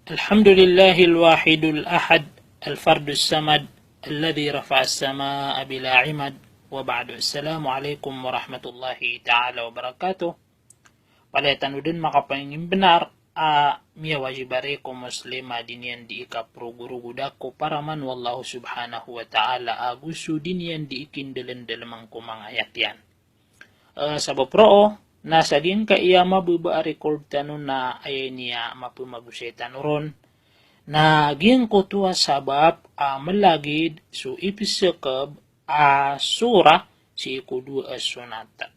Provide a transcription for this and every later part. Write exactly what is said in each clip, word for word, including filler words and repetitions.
الحمد لله الواحد الأحد الفرد الصمد الذي رفع السماء بلا عمد وبعد. السلام عليكم ورحمة الله تعالى وبركاته. Palaya tano dn makapanginimbenar a miyawajib a riko Muslim a di niyan di ikaprogorugoda ko paraman o Allah subhanahu wa ta'ala ago so di niyan di ikindalmdalman ko manga ayat iyan. Eh, sabap roo, na sa giyangkaya mababa a record tano na aya niyan mapemagosay tano ron. Na giyangkoto a sabap a melagid so ipesakeb a surah sii ko dowa a sunnat.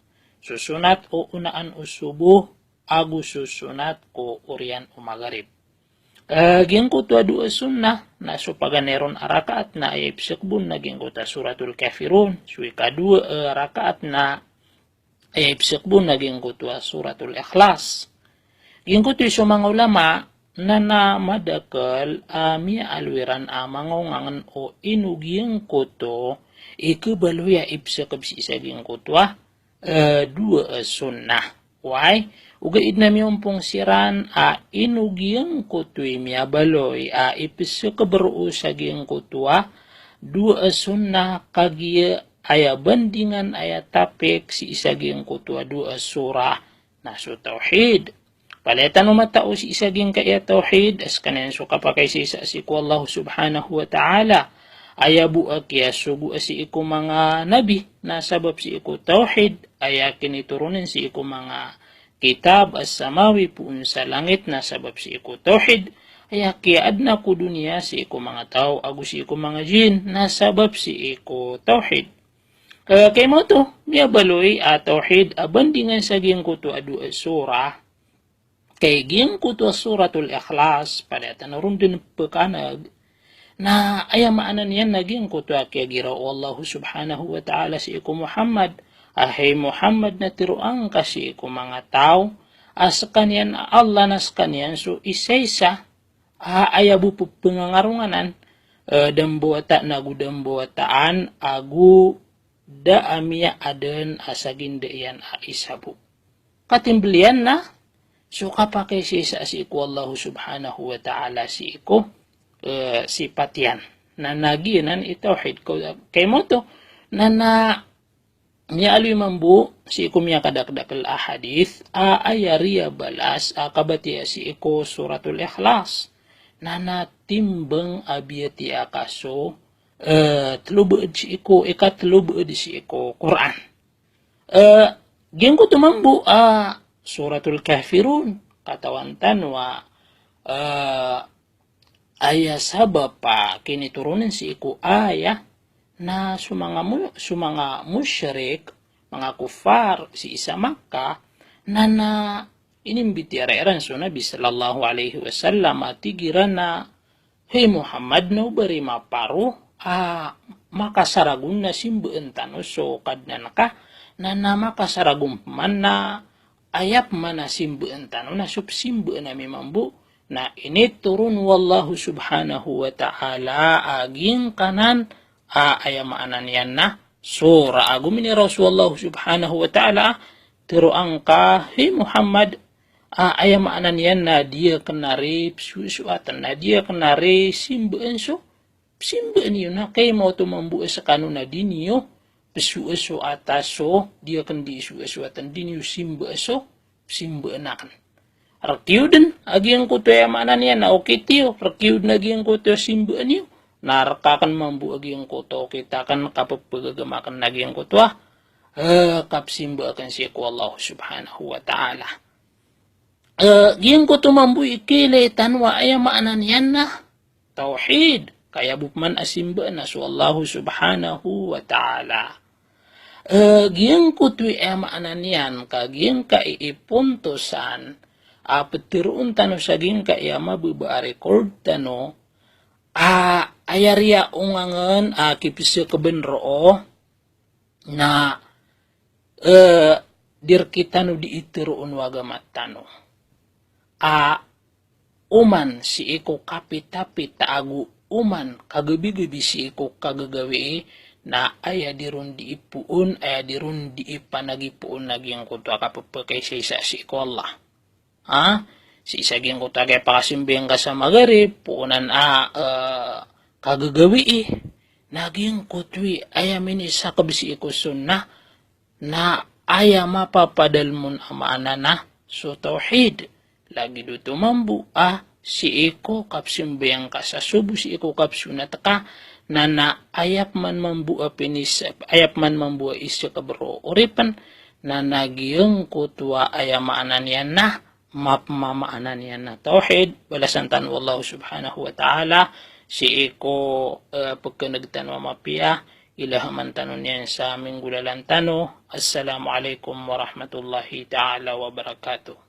So sunnat o onaan o sobo ago so sunnat ko oriyan o magrib. Eh, giyangkoto a dowa a sunnah, na so paganay ron a rakaat na aya ipesakeb on na giyangkoto a Suratul Kafirun, so ikadowa a rakaat na aya ipesakeb on na giyangkoto a Suratul Ikhlas. Giyangkoto i so manga ulama na, na madakel a miyaaloy iran a manga ongangen o ino giyangkoto i kebaloy a ipesakeb sii sa giyangkoto a, eh, dowa a sunnah. Wai, ogaid na miyompong siran a ino giyangkoto i miyabaloy a ipesakeb roo sa giyangkoto a dowa a sunnah kagiya aya bandingan, aya topic sii sa giyangkoto a dowa a surah na so tawhid. Palaya tano matao sii sa giyangkaya tawhid a sekaniyan so kapakaisaisa sii ko Allah subhanahu wa ta'ala. Aya bo a kiyasogoa sii ko manga nabi na sabap sii ko tawhid, aya kinitoronen sii ko manga kitab as-samawi poon sa langit na sabap sii ko tawhid, aya kiyaadna ko doniya sii ko manga taw ago sii ko manga jin na sabap sii ko tawhid. Eh, kay maoto, miyabaloy a tawhid a bandingan sa giyangkoto a dowa a surah, kay giyangkoto a Suratul Ikhlas, palaya tano ron dn pekaneg, na aya maana niyan na giyangkoto a kiyagiraw o Allah subhanahu wa ta'ala sii ko Muhammad, a hay Muhammad, na teroang ka sii ko manga taw a sekaniyan a Allah na sekaniyan so isaisa, a aya bo pepengangaronganan, eh, da mbawataan ago da mbawataan ago da a miyaaden a saginda iyan a isa bo. Katimbl iyan na so kapakaisaisa sii ko Allah subhanahu wa ta'ala sii ko, eh, sipat iyan. Na, na giyanan i tawhid ko, kay maoto, na, na miyaaloy mambo sii ko miyakadakdakl a hadith a aya riya balas a kabatiya sii ko Suratul Ikhlas na na timbang a biyatiya ka so, eh, telo baad sii ko, ikatelo baad sii ko Qur'an. Eh, giyangkoto mambo a Suratul Kafirun, katawan tano a, eh, aya sabap a kinitoronen sii ko aya na so manga mu-, so manga mushrik, manga kuffar sii sa Makkah, na, na inimbitiyarai ran so Nabi sallallahu alaihi wasallam a tig iran a, "Hay Muhammad, na o ba ri maparo a makasaragon na simbaan tano so Kadnan ka, na, na makasaragon pman na aya pman a simbaan tano na so pesimbaan ami mambo?" Na initoron o Allah subhanahu wa ta'ala a giyangkanan a aya maana niyan na surah ago miniraw so Allah subhanahu wa ta'ala a teroang ka, hay Muhammad, a aya maana niyan na di aken ari pesoasoaten, na di aken ari simbaan so pesimbaan iyo, na kay maoto mambo a sekano na di niyo pesoasoata so, di aken di soasoaten, di niyo simbaa so pesimbaan aken. Rk iyo den a giyangkoto aya maana niyan na okit iyo, rk iyo den a giyangkoto a simbaan iyo, na rk aken mambo a giyangkoto okit aken, kapepegagam aken a giyangkoto a, eh, kapesimbaa aken sii ko Allah subhanahu wa ta'ala. Eh, giyangkoto mambo i kiilay tano a aya maana niyan na tawhid, ka aya bo pman a simbaan na so Allah subhanahu wa ta'ala. Eh, giyangkoto i aya maana niyan ka giyangkai i pontosan a peteroon tano sa giyangkai a mababa a record tano, a aya riya ongangen a kipesekeban roo, na, eh, di rkitano di iteroon o agama tano a oman sii ko kapitapita ago oman kagabigabi sii ko kagagawii, na aya di ron di ipoon, aya di ron di ipanagipoon na giyangkoto a kapepekaisaisa sii ko Allah. Ha? sii sa giyangkoto a kiyapakasambayang ka sa Maghrib, poon anan a, eh, kagagawii, na giyangkoto i aya minisakab sii ko sunnah, na aya mapapadalm on a maana na so tawhid. Lagid oto mambo a sii ko kapsambayang ka sa sobo, sii ko kapsonat ka, na na aya pman mambo a pinis-, aya pman mambo a isakab roo oripn, na na giyangkoto a aya maana niyan na mapmamaana niyan na tawhid. Balasan tano o Allah subhanahu wa ta'ala sii ko, eh, pkhan'g tano a mapiya. Ilahaman tano niyan sa minggolalan tano. Assalamu alaikum warahmatullahi ta'ala wabarakatuh.